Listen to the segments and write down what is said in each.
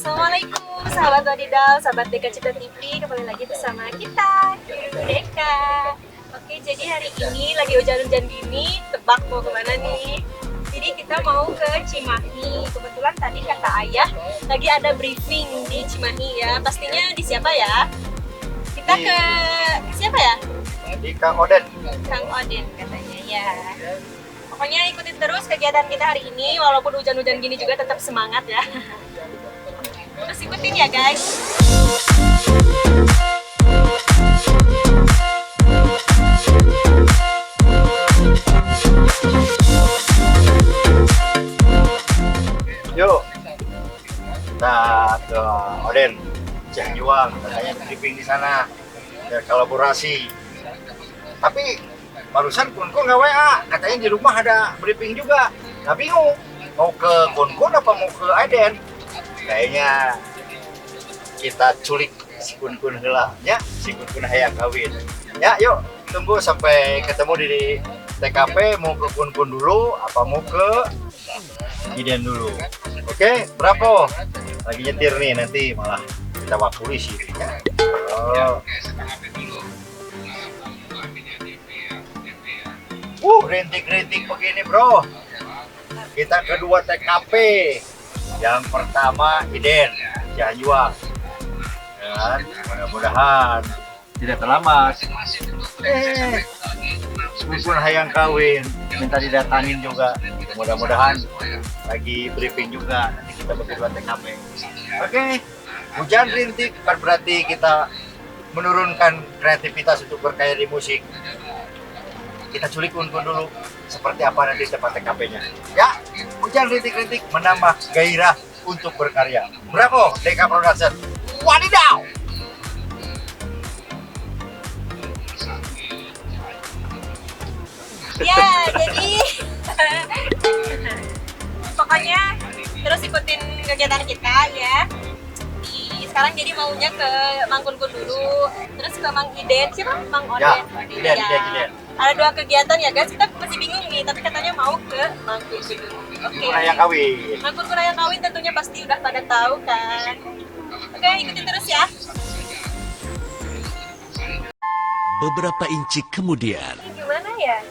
Assalamualaikum sahabat Wadidaw, sahabat Deka Cipta TV, kembali lagi bersama kita, Guru Deka. Oke, jadi hari ini lagi hujan-hujan gini, tebak mau kemana nih? Jadi kita mau ke Cimahi. Kebetulan tadi kata ayah lagi ada briefing di Cimahi ya. Pastinya di siapa ya? Kita ke siapa ya? Di Kang Oden. Kang Oden katanya ya. Pokoknya ikutin terus kegiatan kita hari ini, walaupun hujan-hujan gini juga tetap semangat ya. Terus ikutin ya guys. Yuk. Kita ke Oden, Cihanjuang, katanya briefing di sana. Biar kolaborasi. Tapi barusan Kun Kun nggak WA, katanya di rumah ada briefing juga. Nggak bingung, mau ke Kun Kun apa mau ke Aden? Kayaknya kita culik si Kun Kun heula ya, si Kun Kun hayang kawin. Ya, yuk tunggu sampai ketemu di TKP, mau ke Kun Kun dulu apa mau ke Iden dulu. Oke, berapa? Lagi nyetir nih, nanti malah kita bawa polisi. Ya. Oh. Rintik-rintik begini bro. Kita kedua TKP. Yang pertama Iden Cihanjuang. Dan mudah-mudahan tidak terlambat. Kun hayang kawin, minta didatangin juga. Mudah-mudahan lagi briefing juga. Nanti kita berdua TKP. Oke, hujan rintik bukan berarti kita menurunkan kreativitas untuk berkarya di musik. Kita culik Kun Kun dulu seperti apa nanti tempat TKP-nya. Ya, hujan rintik-rintik menambah gairah untuk berkarya. Bravo, Deka Production. Wadidaw! Ya, jadi pokoknya terus ikutin kegiatan kita ya. Sekarang jadi maunya ke Mang Kun Kun dulu, terus ke Mang Iden, siapa? Mang Oden. Ya, Iden, Ya. Iden, Iden. Ada dua kegiatan ya guys, kita masih bingung nih, tapi katanya mau ke Mang Kun Kun dulu. Oke. Kun hayang kawin. Mang Kun Kun hayang kawin tentunya pasti udah pada tahu kan. Oke, ikutin terus ya. Beberapa inci kemudian. Ini gimana ya?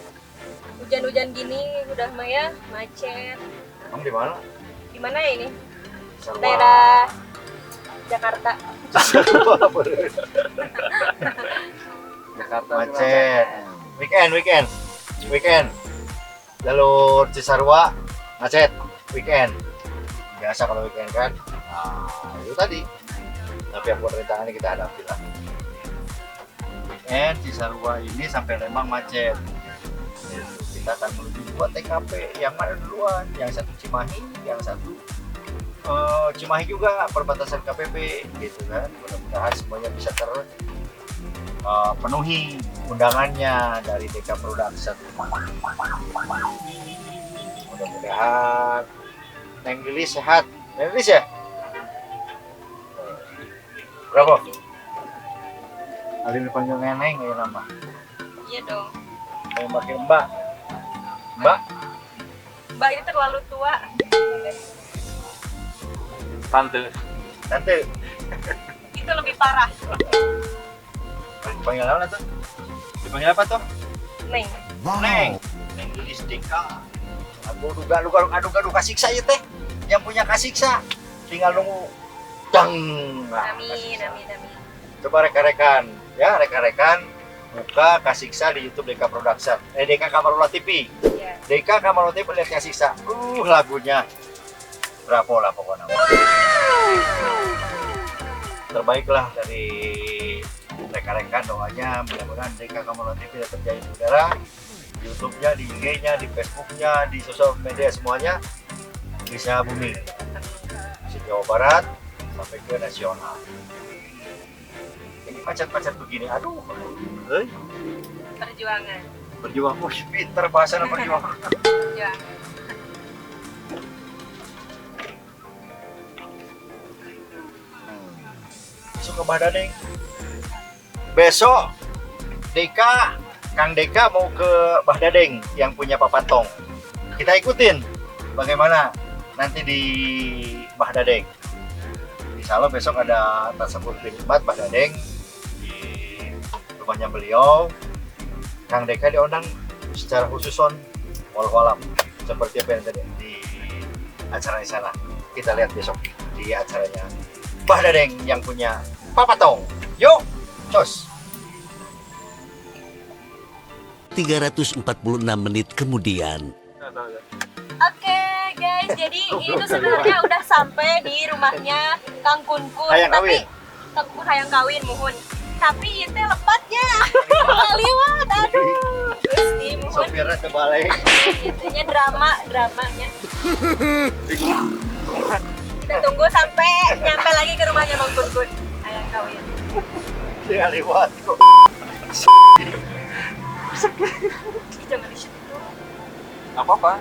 Hujan-hujan gini udah mah ya macet. Kamu di mana? Di mana ya ini? Sarwa. Daerah Jakarta. Jakarta macet. Weekend, weekend. Weekend. Jalur Cisarua macet weekend. Biasa kalau weekend kan. Nah, itu tadi. Tapi yang buat rintangannya kita hadapi lah. Weekend Cisarua ini sampai Lembang macet. Kita akan menuju dua TKP, yang mana duluan? Yang satu Cimahi, yang satu Cimahi juga perbatasan KPP gitu kan. Mudah-mudahan semuanya bisa terpenuhi undangannya dari Deka Production. Mudah-mudahan Neng Lilis sehat. Neng Lilis ya? Berapa? Alin dipanggil Neneng ya nama. Iya dong. Yang pakai Mbak. Mbak? Mbak ini terlalu tua. Tante. Tante. Itu lebih parah. Dipanggil apa tuh? Dipanggil apa tuh? Neng. Wow. Neng. Neng Lilis Deka. Aku duga duga aduh aduh kasiksa ya teh. Yang punya kasiksa tinggal nunggu. Dang. Nah, Amin, kasiksa. amin, amin. Coba rekan-rekan ya, rekan-rekan buka Kasiksa di YouTube Deka Production. Deka Kamarullah TV. Iya. Deka Kamarullah TV lihat Kasiksa. Lagunya bravo lah pokoknya. Terbaiklah dari rekan-rekan, doanya mudah-mudahan Deka Kamarullah TV tetap terjadi di udara, di YouTube-nya, di IG-nya, di Facebook-nya, di sosial media semuanya bisa booming. Bisa Jawa Barat sampai ke nasional. Ini macet-macet begini, aduh. Hey. Perjuangan. Berjuang, oh, pinter bahasa perjuangan. Perjuangan. Besok ke Badaneng. Besok Deka, Kang Deka mau ke Bah Dadeng yang punya Papatong. Kita ikutin bagaimana nanti di Bah Dadeng. Insya Allah besok ada tasyakur Jumat Pak Dadeng di rumahnya beliau. Kang Deka diundang secara khususon, walau alam seperti apa yang tadi di acara di sana. Kita lihat besok di acaranya Pak Dadeng yang punya Papatong. Yuk, cos. 346 menit kemudian. Oke guys, jadi itu sebenarnya udah sampai di rumahnya Kang Kun Kun. Hayang tapi kawin. Kang Kun hayang kawin muhun. Tapi itu lepatnya kaliwat, aduh. Gusti muhun. Sopirnya terbalik. Itunya dramanya. Kita tunggu sampai nyampe lagi ke rumahnya Bang Kun Kun. Hayang kawin. Dia lewat kok. Ih, jangan di-shoot itu. Apa-apa.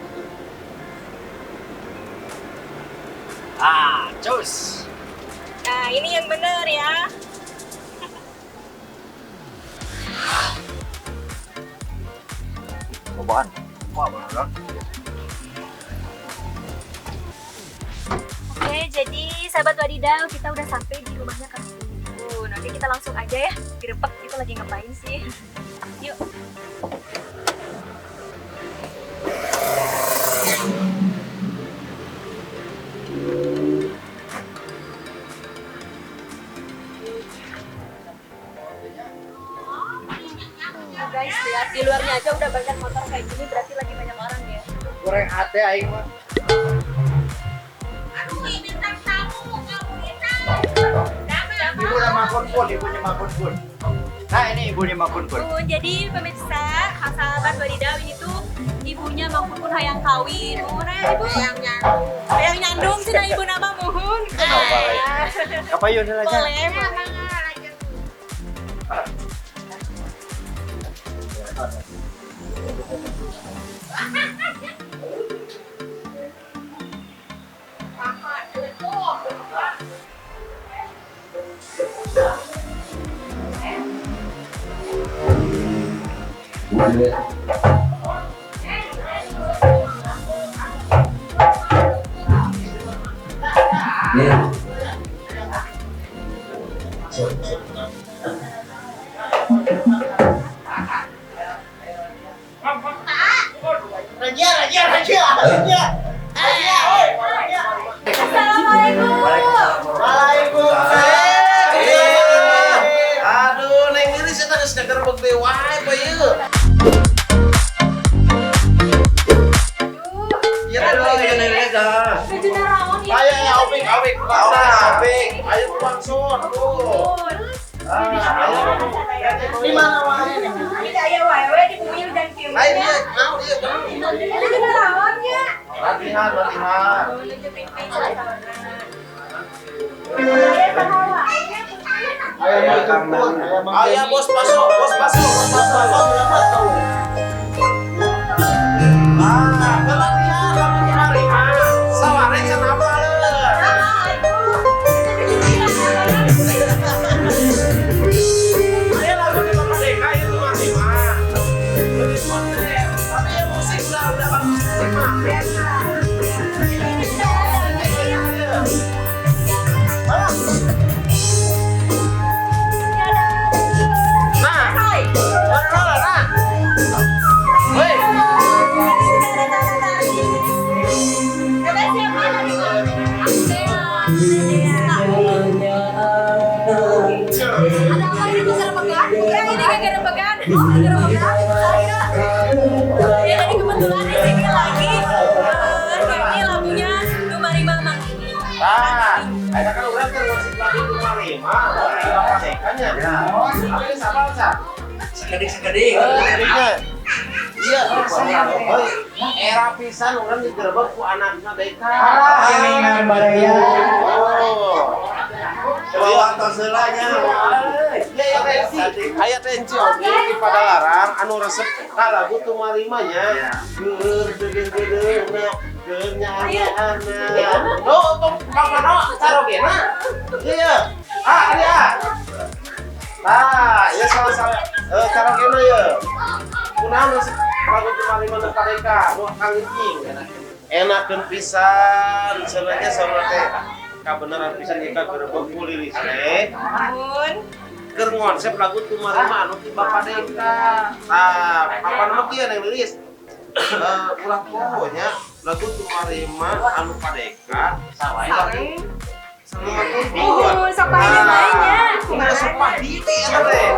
Ah, cus. Nah, ini yang benar ya. Cobaan. Wah, beneran. Oke, jadi sahabat Wadidaw, kita udah sampai di rumahnya Kang Kun. Oke, kita langsung aja ya. Gerepek itu lagi ngapain sih? Yuk. Nah, guys, lihat di luarnya aja udah banyak motor kayak gini, berarti lagi banyak orang ya. Goreng hati aing mah. Aduh, bintang tamu kamu itu. Ibu nama Kun Kun, ibunya Mak Kun Kun. Nah, ini ibunya Mak Kun Kun. Jadi pemirsa, sahabat Wadidaw, ini tuh ibunya Mak Kun Kun hayang kawin. Muhun ibu. Hayang nyandung. Hayang nyandung sih ibu nama muhun. Apa yuk aja? Boleh, boleh. Raja, raja, raja, raja. Assalamualaikum. Waalaikumsalam. Aduh, Neng Liris eta geus ngagerebek deui wae pa ieu. Iya, aduh, Neng Liris ah. Baju narawang ya. Ayo, ya, opik, opik, opik. Ayo langsung, aduh. Di mana wae nih? Ini aya wae we di bumi hujan kieu. Lain ieu, naon ieu? Ini narawangnya. Latihan, latihan. Ayo bos masuk, bos masuk, bos masuk, bos masuk. Ah, latihan, lamun kemari mah. Saware can apal leuh. Aya lagu di Bapak Deka itu mah mah. Lebih modern, tapi ya musik udah bagus musik mah. Nah, mana nah. Hei. Ada apa ini gerebegan? Ya ini gerebegan. Oh, gerebegan. Saya. Ya tadi kebetulan di sini lagi nyanyi lagunya Dumarima Mang ini. Ah, eta kan urang keur musik lagu Dumarima, Bapak Deka nya. Tapi sabar sa. Sekedik-sekedik. Iya, era pisan urang digerebek ku anakna Deka. Geningan baraya. Oh. Bawa tos heula nya. Iya, ya tensi. Aya tensi oge di Padalarang anu resep ka lagu Tumarima nya. Geur geur-geur geur nya. Oh, tong Kang Mano carogena. Iya. Ah, iya. Ah, ya salah-salah. Carogena ya. Kunaon resep lagu Tumarima nu ka Deka, nu Kang Icing. Enakeun pisan cenah nya saurna teh. Kabeneran pisan ieu kagerebek ku liris teh. Mun Keur ngonsep lagu Tumarima anu ti Bapak Deka. Tah, papan mah kieu Neng Lilis. Ulah poho nya lagu Tumarima anu Padeka sareng sareng Kun. Sok paling lainnya. Kumaha sok pahili eta teh.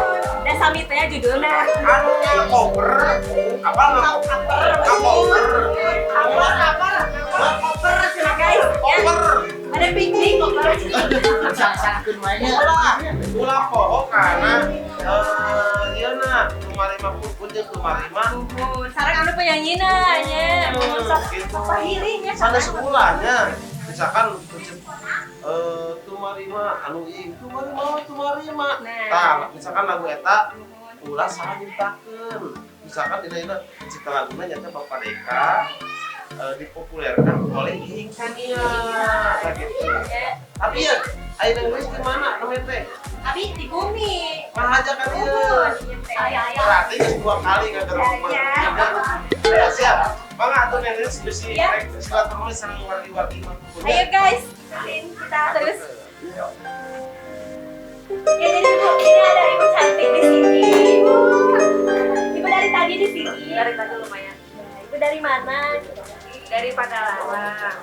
Da sami teh judulna. Anu cover apa Cover. Cover. Cover, cover. Cover cenah guys. Ya. Cover. Ada piknik cover. Salah-salahkeun wae nya. Ulah, ulah poho karena ieu na Tumarima pun jeung Tumarima. Muhun, sareng anu penyanyina nya. Muhun sok Gitu. sok pahili nya. Sanes ulahnya misalkan Tumarima anu ieu Tumarima Tumarima. Nah. Tah, misalkan lagu eta ulah salah nyiptakeun. Misalkan dina ieu cipta laguna nyata Bapak Deka dipopulerkan oleh Iing Kania. Nah, gitu. Ya. Tapi ya, ayeuna nulis di mana namanya teh? Abi di bumi. Mahaja kan ieu. Muhun, saya ya. Berarti geus dua kali ngagerebek mah. Ya, Ya, siap. Mangga atuh Neng Lilis bisi Ya. rek silaturahmi sareng wargi-wargi mah. Ayo guys, ikutin kita terus. Ya jadi Bu, ini ada ibu cantik di sini. Ibu dari tadi di sini. Dari tadi lumayan. Ya, ibu dari mana? Dari Padalarang.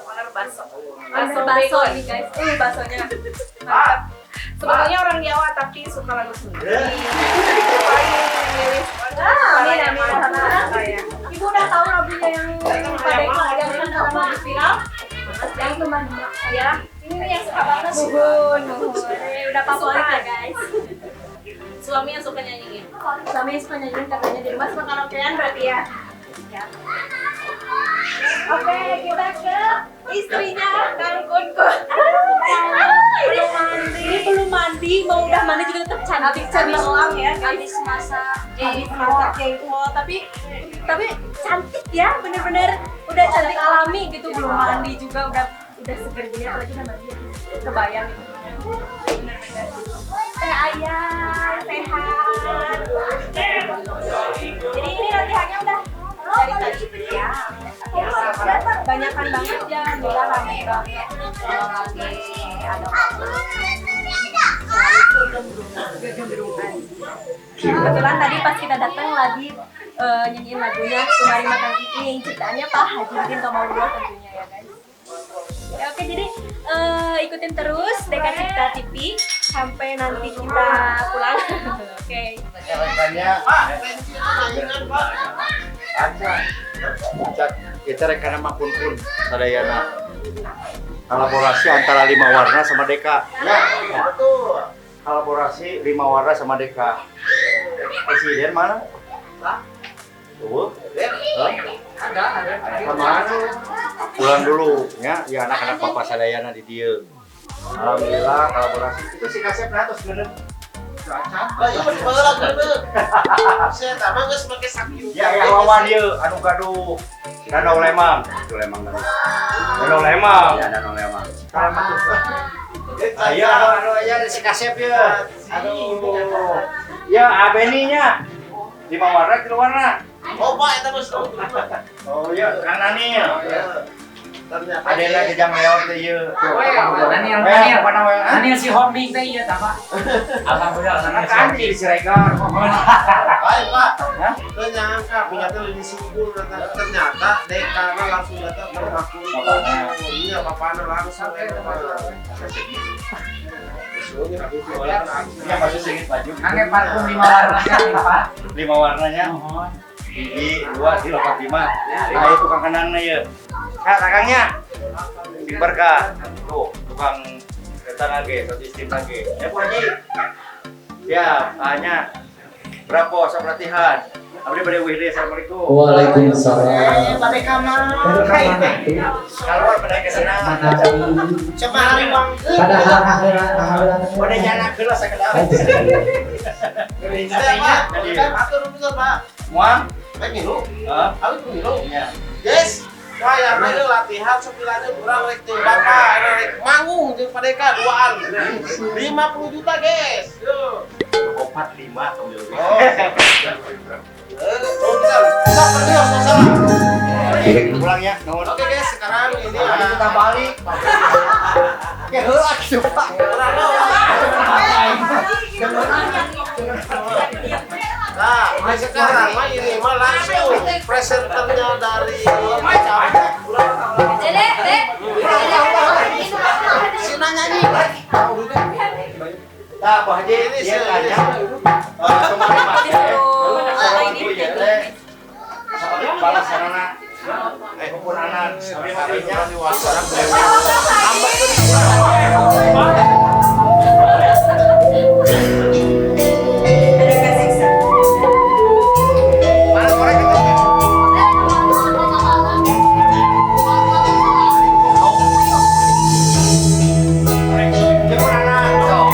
Owner bakso. Bakso bakso ini guys. Baksonya. Mantap. Sebetulnya orang Jawa tapi suka lagu Sunda. Paling milih Ah, amin, amin, amin. saya. Ibu udah tahu lagunya yang Padeka yang sama viral? Yang teman Ya, ini yang suka banget. Muhun, muhun. Udah favorit ya guys. Suami yang suka nyanyiin. Suami yang suka nyanyiin katanya di rumah suka karaokean berarti ya. Ya. Oke, kita ke istrinya Kang Kun Kun. Ini belum mandi, mau udah mandi juga tetap cantik, cemerlang ya guys. Habis masak. Habis masak jengkol, tapi cantik ya, bener-bener udah cantik alami gitu, belum mandi juga udah seger gini, apalagi udah mandi kebayang gitu. Bener-bener. Teh ayam sehat. Jadi ini latihannya udah dari tadi ya. Banyakan banget ya, alhamdulillah rame banget. Kalau lagi ada waktu. Kebetulan tadi pas kita datang lagi nyanyiin lagunya Tumarima Kang Iing, ciptaannya Pak Haji Udin Kamarullah tentunya ya guys. Ya, oke, jadi ikutin terus Deka Cipta TV sampai nanti kita pulang. Oke. Rekannya Pak, pensi nyanyian, Pak. Cak, kita rekan sama Kun Kun sadayana. Kolaborasi antara lima warna sama Deka. Ya, betul. Kolaborasi lima warna sama Deka. Presiden mana? Lah, Tuh. Der. Hah? Ada, ada. Kemana? Pulang dulu ya, ya anak-anak Bapak sadayana di dieu. Alhamdulillah kolaborasi. Itu si kasep nah terus bener. Lah, ieu mah baheula bener. Saya tah mah geus make sakieu. Ya ya lawan ieu anu gaduh Danau Lemang. Itu Lemang danau. Danau Lemang. Ya Danau Lemang. Kalamat tuh. Ayo anu anu ya si kasep ya. Aduh. Ya Abeni nya. Lima warna, tiga warna. Oh, Pak, eta mah salah. Oh iya, kanan nih ya. Ternyata Ada lagi jang leor teh ieu. Tuh. Daniel, Eh, Daniel. apa namanya? Daniel si Hombing teh ieu tah, Pak. Alhamdulillah Daniel si Kan Hombing. di Siregar. Baik, Pak. Hah? Teu nyangka punya teh di simpul ternyata dekana langsung datang ke rumah Kun. Iya, bapakna langsung eta mah. Ya pasti sengit baju. Angge parfum lima warna kan, Pak. Lima warnanya. Mohon. Hiji, dua, tiga, empat, lima. Nah, itu tukang kenangnya ya. Kak, kakangnya. Sing berkah. Tuh, tukang kereta lagi, satu sistem lagi. Ya, Bu Haji. Ya, hanya berapa sok latihan? Abdi bade wihri, assalamualaikum. Waalaikumsalam. Keluar pada kesana. Padahal akhirat Pada nyana kelas sakedap. Saya, Pak. Atur dulu, Pak. Muang? Rek ngilu. Hah? Abi ngilu. Iya. Guys, wah ya latihan sepilanya kurang rek jeung bapak, rek manggung jeung Padeka duaan. 50 juta, guys. Yo. Opat lima Oh. Eh, bisa. Bisa pergi, salah. Haji, pulang ya. Nuhun. Oke guys, sekarang ini Tadi kita balik. Oke, heula gitu, Pak. Nah, sekarang mah ini mah langsung presenternya dari Dede, Dek. Sina nyanyi. Nah, Pak Haji, Ini dia sih, tanya. ini. Kemarin Pak teh, Kalau ini ibu ya teh, balas sarana, kumpul anak, sapinya. Ada kasih. Mana korek itu? Jemput anak, sok.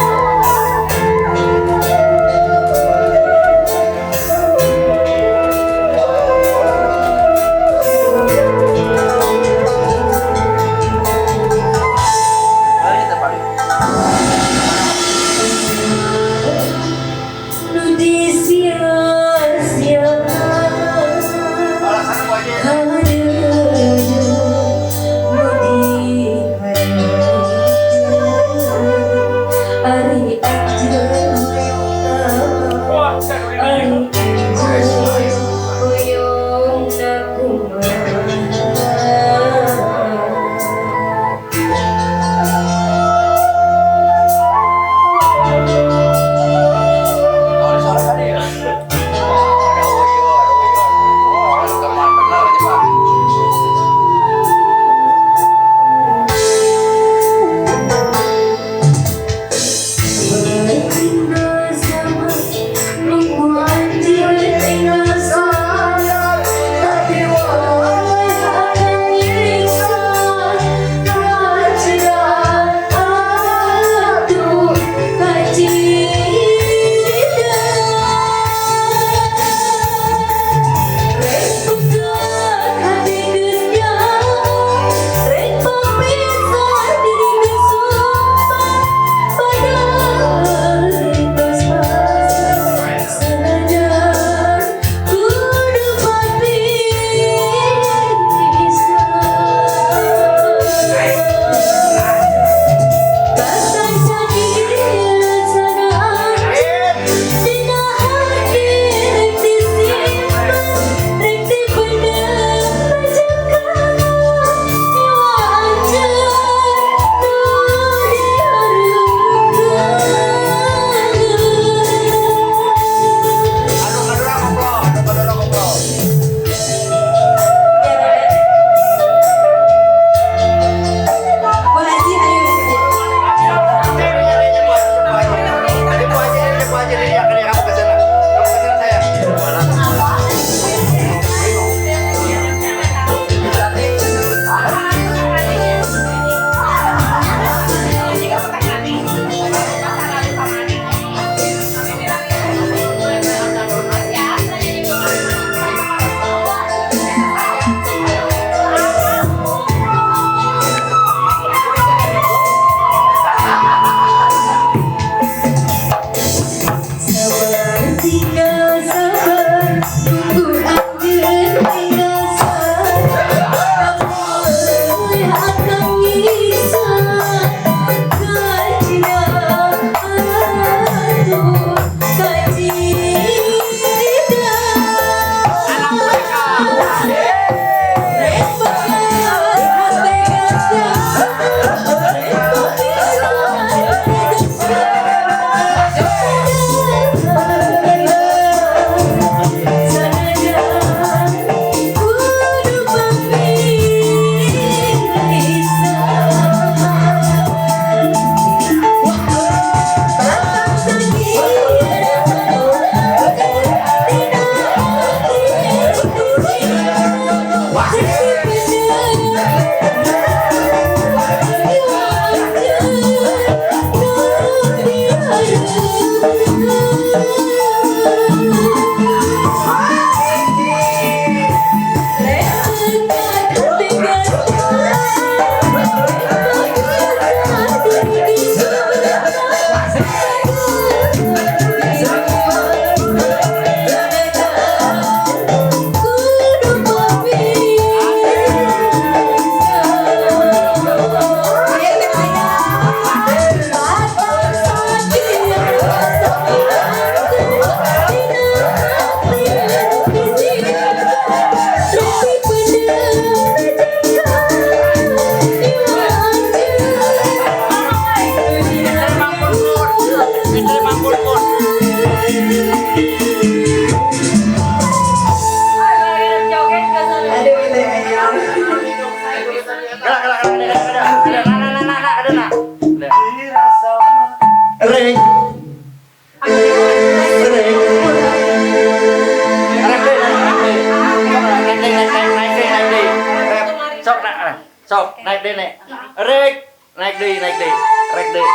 deh, rek deh.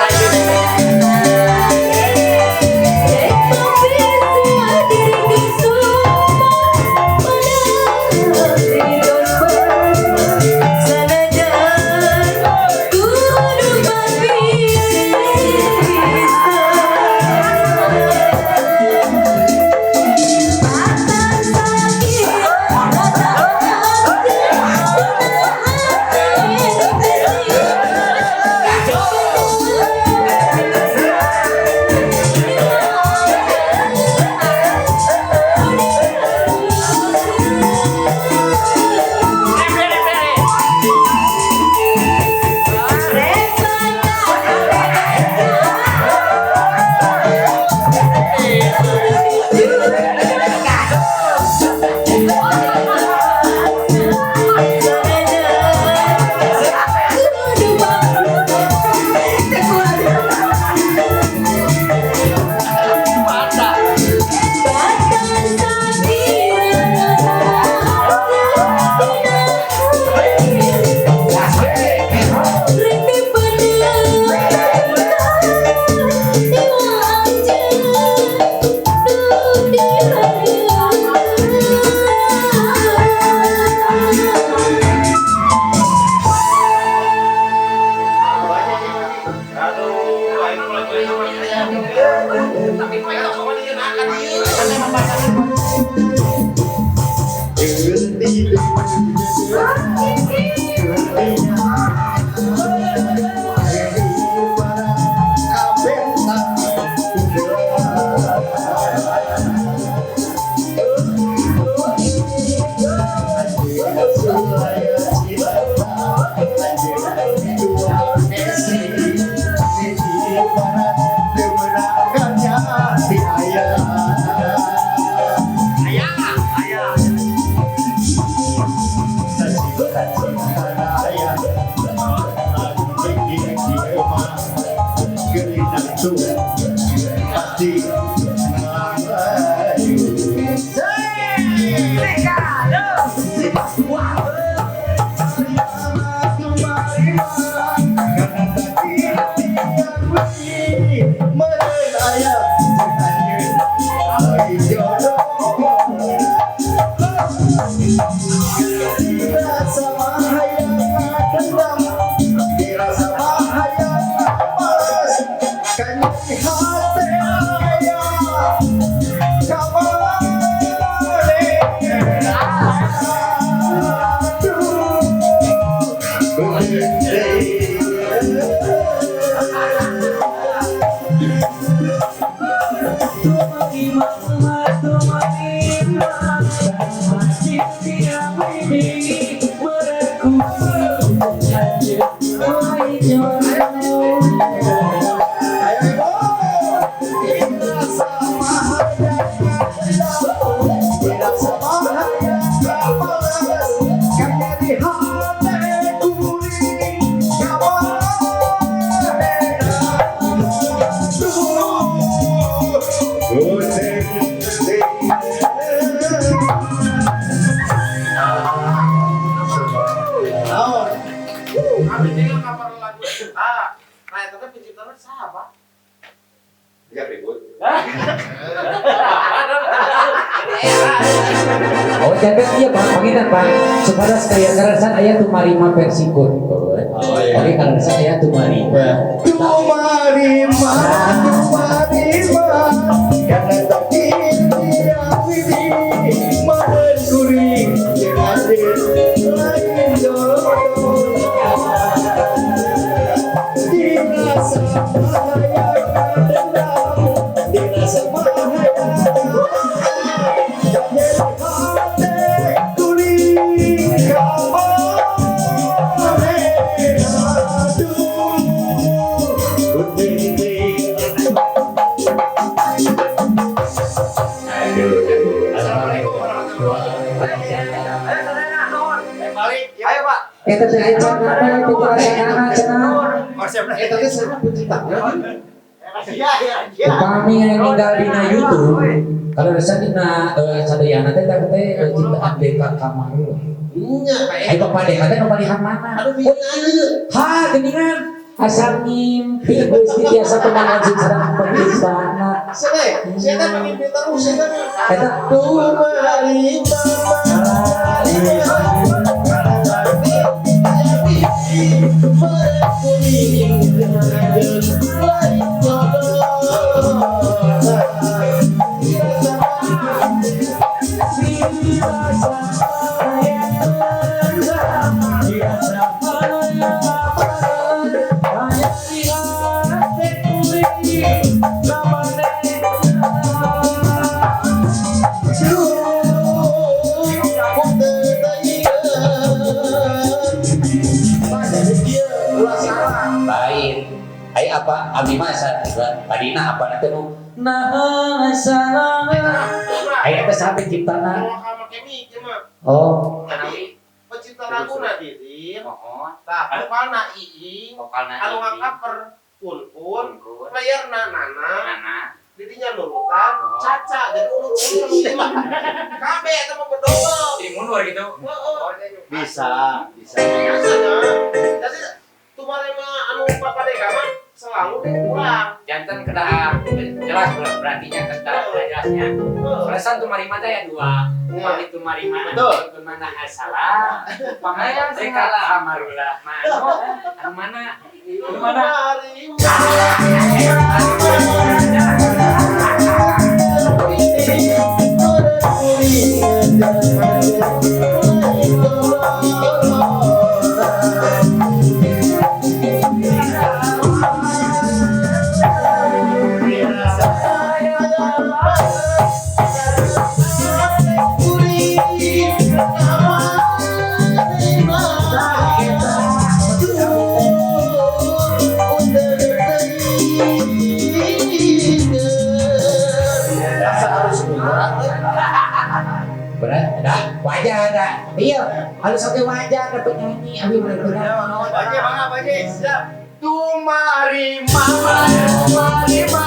Rek deh. Oh, jangan iya Pak, pangitan Pak. Supaya sekalian karasan aya tumarima versi kun. Oke, karasan aya tumarima. Tumarima, tumarima. Karena tadi dia widi mengguri lain jodoh. Dirasa bahaya dendam, dirasa bahaya. Eta teh cenah putra cenah. Eta teh saha penciptana? Upami yang ninggal dina YouTube, kalau rasa dina sadayana teh teh ciptaan Deka Kamarul. Nya Ai Bapak Deka teh nu palihan mana? Aduh, ieu. Ha, geuningan. Asa ngimpi Gusti tiasa teman anjing sareng penciptana. Sene, saya kan mimpi terus saya kan. Eta Tumarima. Apa abdi mah tadina apa nanti nu nah salah aya teh saha penciptana oh pencipta laguna Didin tah vokalna Iing anu ngacover Kun playerna Nana didinya nurutan Caca jadi ulur-ulur kabeh eta mah bedobel jadi mundur gitu bisa bisa jadi tumarema anu Papa Deka mah selalu diulang. Jantan kedah jelas berartinya kedah jelasnya. Perasaan tumarima teh ya dua. Upami tumarima anu mana salah, upami deka kamarullah mano anu mana anu mana. Berat, dah wajar dah. Iya, harus oke wajar ada penyanyi, abi bener-bener. Wajar banget, wajar. Siap. Tumarima, tumarima.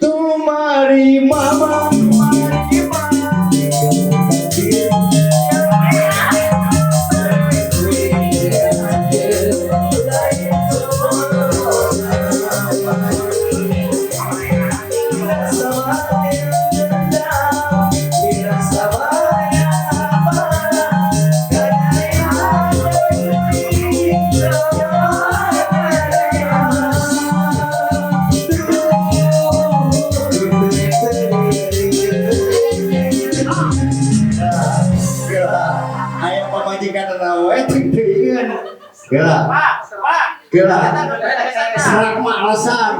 Tumarima, tumarima. Gila, gila, serak alasan,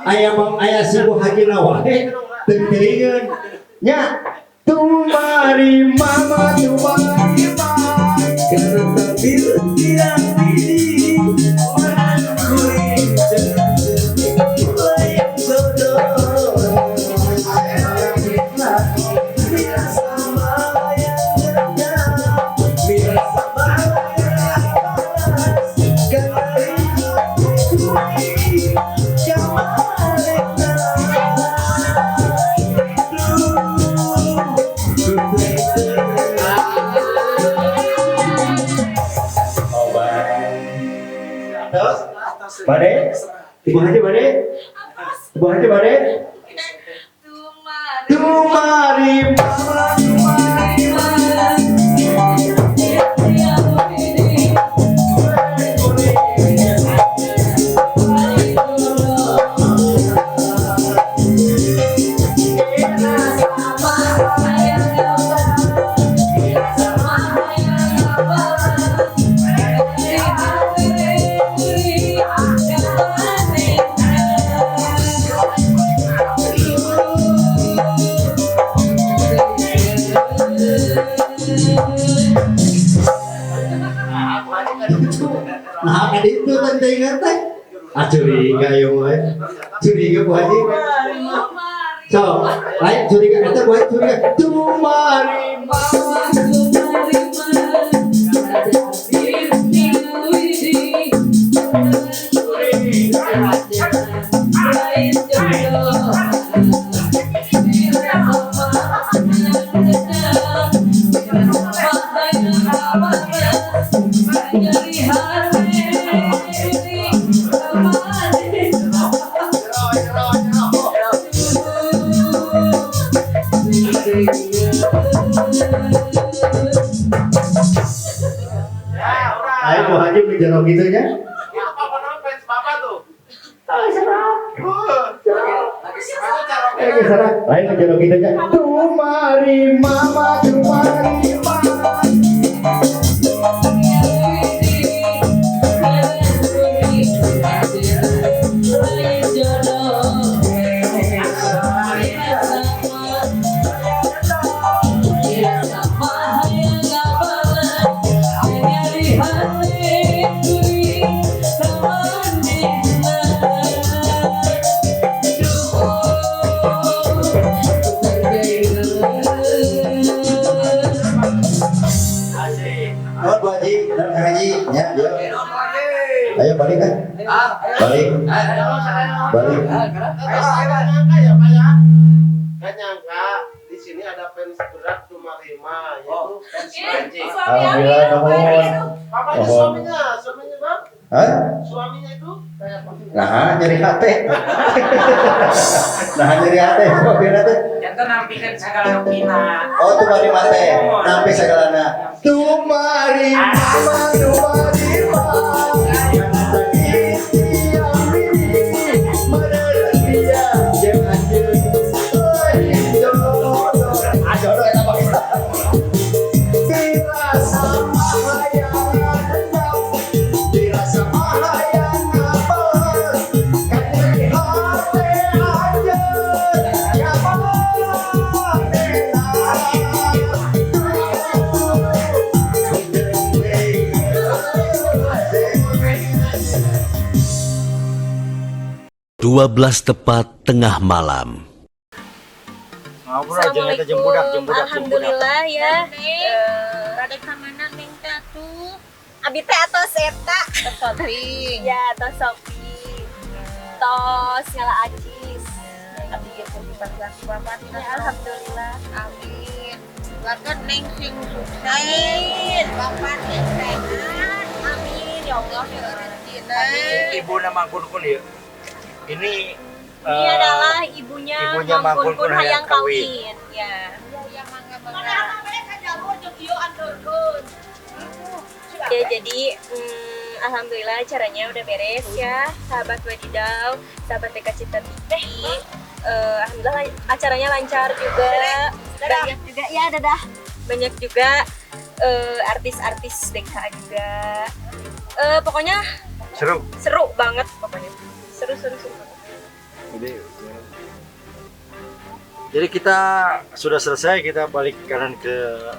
ayah bang ayah si Bu Haji nawae, teuingeun, nya, tumari mama tumari mama, karena takdir tidak pilih, orang kuring lain jodoh. Bade, Ibu Haji bade, Ibu Haji bade. Tumari Ah, curiga ya mah. Curiga Bu Haji. So, lain curiga eta Bu Haji curiga. Tumarima. Ayo Bu Haji beli jero gitu nya. Itu papa nama fans bapak tuh. Lagi serah. Lain jero gitu nya. Tumari mama, tumari mama. Oh, Bu Haji dan Kang Haji, ya, ya. Ayo balik kan? Balik. Balik. Saya nyangka ya Pak ya. Gak nyangka di sini ada fans berat Tumarima, yaitu fans Panji. Alhamdulillah, nuhun. Bapak itu suaminya, suaminya Bang? Hah? Suaminya itu kayak apa? Nah, nyeri hati. Nah, nyeri hati, suaminya teh. Jangan nampilkan segala pina. Oh, Tumarima teh, nampi segalana. Tumarima, Tumarima. 12 tepat tengah malam. Ngobrol jeung eta jeung budak, jeung budak, jeung budak. Alhamdulillah ya. Rada ka mana Neng teh atuh? Abi teh atos eta. Shopping. Ya, tos shopping. Tos ngala acis. Abi ge kudu bantuan ku bapak Ya, alhamdulillah. Amin. Warga Neng sing sukses. Bapak sing sehat. Amin ya Allah. Ya rezekina. Ibu nama Kun ya. Ini Ini adalah ibunya, ibunya Mang Mang Kun Kun Hayang Hayang Kawin. Kawin. Ya. Ya mangga mangga. Ya, jadi alhamdulillah acaranya udah beres ya, sahabat Wadidaw, sahabat TK Cipta TV. Alhamdulillah acaranya lancar juga. Banyak juga ya, dadah. Banyak juga artis-artis DK juga. Pokoknya seru. Seru banget pokoknya. Seru seru seru. Jadi kita sudah selesai, kita balik kanan ke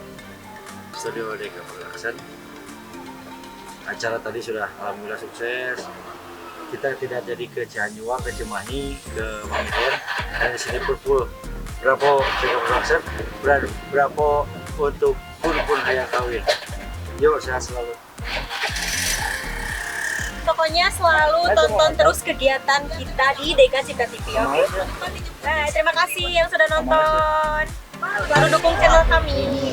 studio DK Production. Acara tadi sudah alhamdulillah sukses. Kita tidak jadi ke Cihanjuang, ke Cimahi, ke Mangkon, dan di sini full. Berapa DK Production, berapa untuk Kun Hayang Kawin. Yuk, sehat selalu. Pokoknya selalu tonton terus kegiatan kita di DK Cipta TV, oke? Nah, terima kasih yang sudah nonton. Selalu dukung channel kami.